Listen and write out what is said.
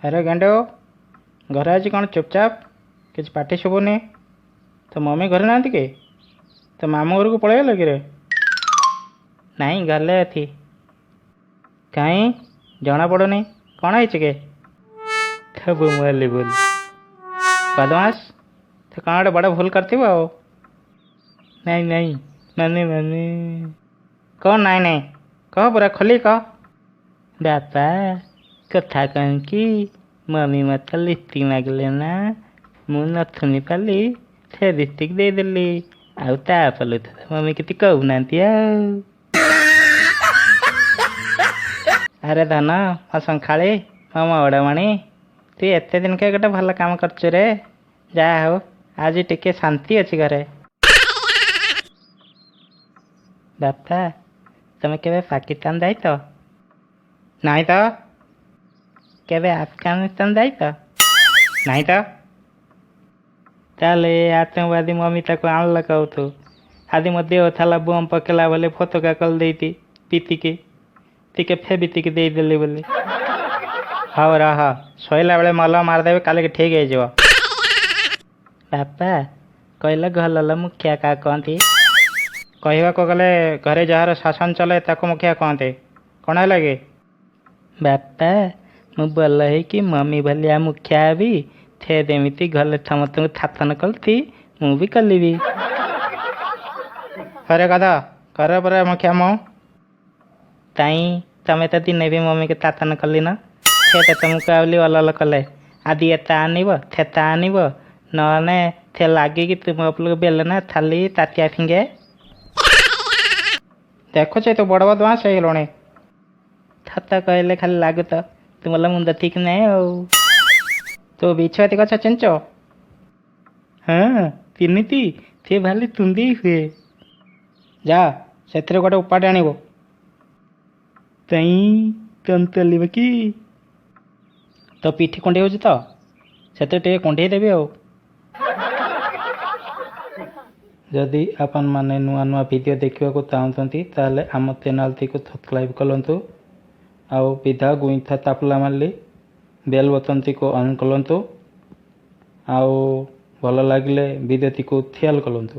ଆରେ ଗେଣ୍ଡୁ, ଘରେ ଆଜି କ'ଣ ଚୁପଚାପ, କିଛି ପାଟି ଶୁଭୁନି? ତୋ ମମି ଘରେ ନାହାନ୍ତି କି? ତୋ ମାମୁଁ ଘରକୁ ପଳେଇଗଲେ କିରେ? ନାଇଁ, ଗଲେ ଏଠି କାହିଁ ଜଣା ପଡ଼ୁନି, କ'ଣ ହେଇଛି କି? ଥବୁ ମଲି ଭୁଲ ବଦମାସ, ତୁ କ'ଣ ଗୋଟେ ବଡ଼ ଭୁଲ କରିଥିବୁ ଆଉ। ନାଇଁ ନାଇଁ, ମାନେ ମାନେ କ'ଣ? ନାଇଁ ନାଇଁ, କହ, ପୁରା ଖୋଲି କହ। ବାପା, କଥା କ'ଣ କି, ମମି ମୋତେ ଲିପଷ୍ଟିକ୍ ମାଗିଲେ ନା, ମୁଁ ନଥୁନି ପାଲି ସେ ଲିପଷ୍ଟିକ୍ ଦେଇଦେଲି, ଆଉ ତା ପଲୁ ତ ମମି କିଛି କହୁନାହାନ୍ତି ଆଉ। ଆରେ ଧନ, ମୋ ଶଙ୍ଖାଳି, ମୋ ମଉଡ଼ମଣି, ତୁ ଏତେ ଦିନକେ ଗୋଟେ ଭଲ କାମ କରିଛୁ ରେ। ଯାହା ହଉ, ଆଜି ଟିକେ ଶାନ୍ତି ଅଛି ଘରେ। ବାପା, ତମେ କେବେ ପାକିସ୍ତାନ ଯାଇଛ? ନାଇଁ ତ। କେବେ ଆଫଗାନିସ୍ତାନ ଯାଇଛ? ନାଇଁ ତ। ତାହେଲେ ଏ ଆତଙ୍କବାଦୀ ମମି ତାକୁ ଆଣିଲା କହୁଛୁ? ଆଜି ମୋ ଦେହ ଥାଲା ବମ୍ ପକେଇଲା ବୋଲି ଫୋଟକା କରିଦେଇତି, ପିତିକି ଟିକେ ଫେବିତିକି ଦେଇଦେଲି ବୋଲି। ହଉ ରହ, ଶୋଇଲା ବେଳେ ମଲମ ମାରିଦେବି, କାଲିକି ଠିକ୍ ହେଇଯିବ। ବାପା, କହିଲ ଘରର ମୁଖିଆ କାହା କହନ୍ତି? କହିବାକୁ ଗଲେ ଘରେ ଯାହାର ଶାସନ ଚଲେ ତାକୁ ମୁଖିଆ କହନ୍ତି। କ'ଣ ହେଲା କି? ବାପା, ମୁଁ ଭଲ ହେଇକି ମମି ଭଳିଆ ମୁଖିଆ ହେବି। ସେ ଯେମିତି ଘରେ ସମସ୍ତଙ୍କୁ ଥାତନ କରୁଛି, ମୁଁ ବି କଲିବି। ହରେ କଥା ଘର ପରେ ମୁଖିଆ ମୁଁ ତାଇଁ। ତମେ ତ ଦିନେ ବି ମମିକୁ ତାତନ କଲି ନା, ସେ ତ ତମକୁ ଆଉଲି ଅଲଲ କଲେ। ଆଦି ଏତା ଆଣିବ, ଥେତା ଆଣିବ, ନହେଲେ ସେ ଲାଗିକି ତୁମ ଉପରକୁ ବେଲନା ଥାଲି ତାଟିଆ ଫିଙ୍ଗେ। ଦେଖୁଛି ତୁ ବଡ଼ ବଦମାସ ହେଇଗଲୁଣି। ଥତ କହିଲେ ଖାଲି ଲାଗୁ ତ ତୁମର ମୁଣ୍ଡ ଠିକ ନାହିଁ ଆଉ। ତୁ ବିଛୁଆତି ଗଛ ଚିହ୍ନିଛୁ? ହଁ, ତିନିତି, ସେ ଭାଲି ତୁନ୍ଦେଇ ହୁଏ। ଯା, ସେଥିରେ ଗୋଟେ ଉପାଟେ ଆଣିବୁ। ତାଇଁ ତନ୍ତଲିବ କି? ତୋ ପିଠି କୁଣ୍ଡେଇ ହେଉଛି ତ, ସେଥିରେ ଟିକେ କୁଣ୍ଡେଇ ଦେବି ଆଉ। ଯଦି ଆପଣମାନେ ନୂଆ ନୂଆ ଭିଡ଼ିଓ ଦେଖିବାକୁ ଚାହୁଁଛନ୍ତି, ତାହେଲେ ଆମ ଚ୍ୟାନେଲ୍ଟିକୁ ସବସ୍କ୍ରାଇବ୍ କରନ୍ତୁ ଆଉ ବିଧା ଗୁଇଠା ତାପଲା ମାରିଲି ବେଲ୍ ବଟନ୍ଟିକୁ ଅନ୍ କରନ୍ତୁ, ଆଉ ଭଲ ଲାଗିଲେ ଭିଡ଼ିଓଟିକୁ ସେୟାର କରନ୍ତୁ।